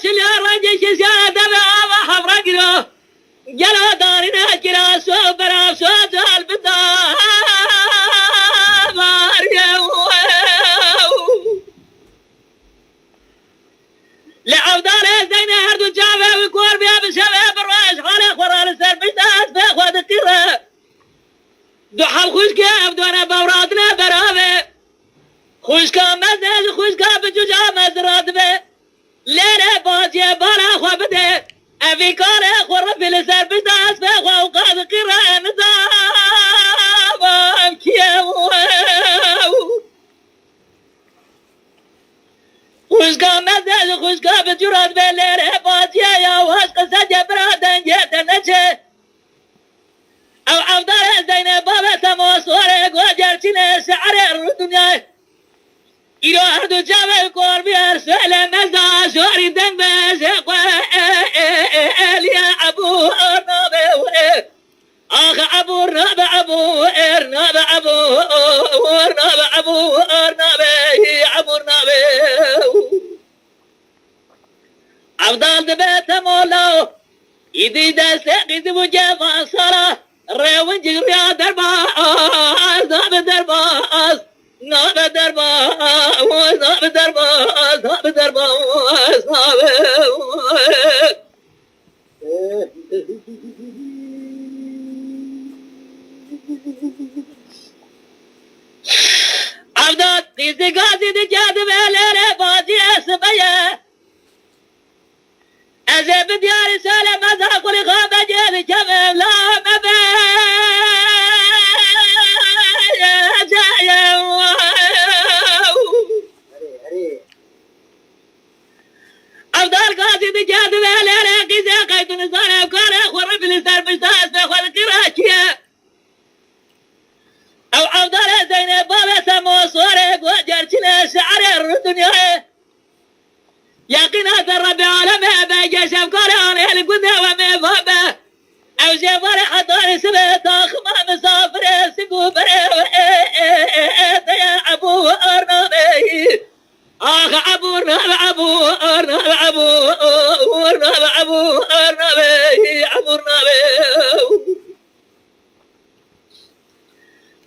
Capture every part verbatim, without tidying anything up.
Çilya rengê kêşa deve ava hevra giro. Gelo darîne kira so bera so cal bida. Mariye. Li evdalê Zeynê her du çavê wî kor bûye bi şevê bi roj halê xwe re li ser pişta espê xwe diqîre. Du heb xwişkê ev done bawradine beravê. Xwişka mezin ji xwişka biçûca mezin radibe. Lêrê baciyê bala xwe bide. Evî kalê xwe rifî li ser pişta espê xwe û qad qîre nizam kî ye. Xwişka mezin ji xwişka biçû radibe lêrê baciyê ya waş qisecê bira dengê te neçe. Ew evdarê Zeynê babê Temo Sorê gocer çînê şe'rê rû dinyayê. Îro her du çavê kor bûye şêle mezda şorî deng be jê xwe eliye Ebû Ernabe wê. Ax Ebû Ernabe Ebû Ernabe Ebû Ernabe Ebû Ernabe Ebû Ernabe. Evdal dibe Temo law. Îdî destê qîzî bû cevan sala. Rêwincî rûya derbas nabe derbas. Nabe derbas nabe derbas nabe derbas nabe. Evdal qîzî gazî dike dibe lêrê baciyê sibe ye. Ez ê bi diyarî şalê meza xwe li xwe vegê dikevim la me be. Evdal gazî dike dibe lêrê qîzê qeydû nizane ev karê xwe rifî li ser pişta espê xwe diqîre kî ye. Ew evdarê Zeynê babê Temo Sorê gocer çînê şe'rê rû dinyayê. Yeqîna te Rebê alemê be geşevkarê anê li gundê we mêvan be. Ew jê varê hetanê sibê taxima misafirê sing û berê we ê ê ê ê te ye Ebû Ernabê. Ax Ebû Ernabê Ebû Ernabê Ebû Ernabê Ebû Ernabê Ebû Ernabê.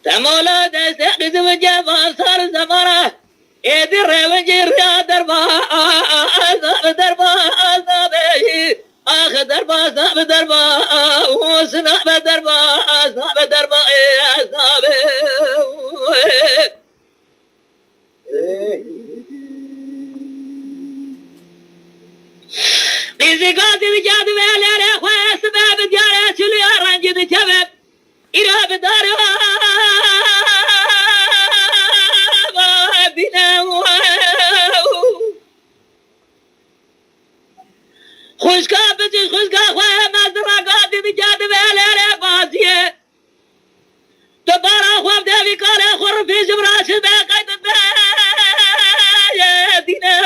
Temala destê qîzî bi cevan sar zemana. Êdî rêwincî riya derbas nabe derbas nabe. Ax derbas nabe derbas nabe derbas nabe derbas nabe. Qîzî gazî dike dibe lêrê xwe sibe bi diyarê çiliya rengî dikeve. Îro bi dara bîne. Xwişka biçû xwişka xwe mezin re gazî dike dibe lêrê baziyê. Tu bara xwe bi devî karê xwe rifî ji vira çi be qeyd be ye dîne.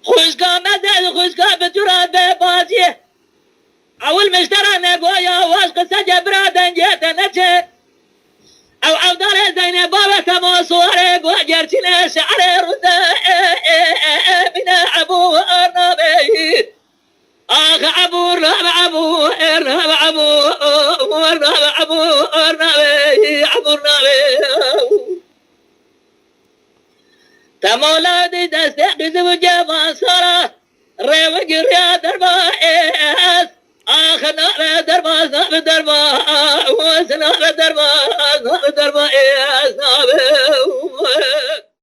Xwişka meze ji xwişka bi cura be baziyê. Ewil miştera negoya waş qisecê bira dengê te neçe. Ew evdarê Zeynê babê Temo Suwarê go gerçîne şe'rê rûze ê ê ê ê bîne Ebû Ernabê. Ax Ebû Ernabê Ebû Ernabê Ebû Ernabê Ebû Ernabê Ebû Ernabê. Temala di destê qîzî û cevan sara rêwigî riya derba ês. Ax nabe derba nabe derba nabe derba nabe derba ês.